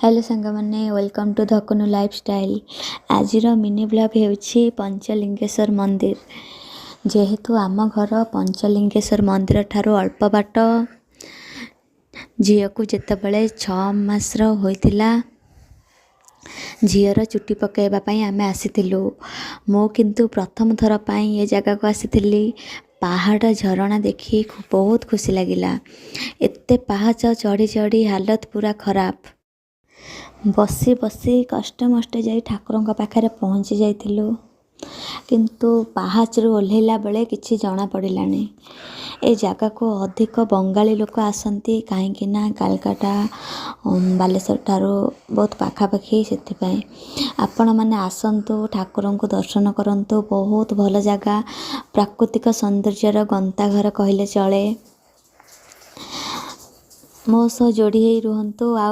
Hello ସାଙ୍ଗମାନେ, welcome to ଧକୁନୁ lifestyle. ଆଜିର mini blog ହେଉଛି ପଞ୍ଚଲିଙ୍ଗେଶ୍ୱର ମନ୍ଦିର। ଯେହେତୁ ଆମ ଘର ପଞ୍ଚଲିଙ୍ଗେଶ୍ୱର ମନ୍ଦିର ଠାରୁ ଅଳ୍ପ ବାଟ, ଝିଅକୁ ଯେତେବେଳେ 6 ମାସର ହୋଇଥିଲା, ଝିଅର ଚୁଟି ପକାଇବା ପାଇଁ ଆମେ ଆସିଥିଲୁ। ମୁଁ କିନ୍ତୁ ପ୍ରଥମ ଥର ପାଇଁ ଏ ଜାଗାକୁ ଆସିଥିଲି। ପାହାଡ଼ ଝରଣା ଦେଖି ବହୁତ ଖୁସି ଲାଗିଲା। ଏତେ ପାହାଚ ଚଢ଼ି ଚଢ଼ି ହାଲତ ପୁରା ଖରାପ। ବସି ବସି କଷ୍ଟେ ମଷ୍ଟେ ଯାଇ ଠାକୁରଙ୍କ ପାଖରେ ପହଞ୍ଚି ଯାଇଥିଲୁ, କିନ୍ତୁ ପାହାଚରୁ ଓହ୍ଲେଇଲା ବେଳେ କିଛି ଜଣାପଡ଼ିଲାନି। ଏ ଜାଗାକୁ ଅଧିକ ବଙ୍ଗାଳୀ ଲୋକ ଆସନ୍ତି, କାହିଁକି ନା କାଲକାଟା ବାଲେଶ୍ୱର ଠାରୁ ବହୁତ ପାଖାପାଖି, ସେଥିପାଇଁ। ଆପଣମାନେ ଆସନ୍ତୁ, ଠାକୁରଙ୍କୁ ଦର୍ଶନ କରନ୍ତୁ। ବହୁତ ଭଲ ଜାଗା, ପ୍ରାକୃତିକ ସୌନ୍ଦର୍ଯ୍ୟର ଗନ୍ତାଘର କହିଲେ ଚଳେ। ମୋ ସହ ଯୋଡ଼ି ହେଇ ରୁହନ୍ତୁ ଆଉ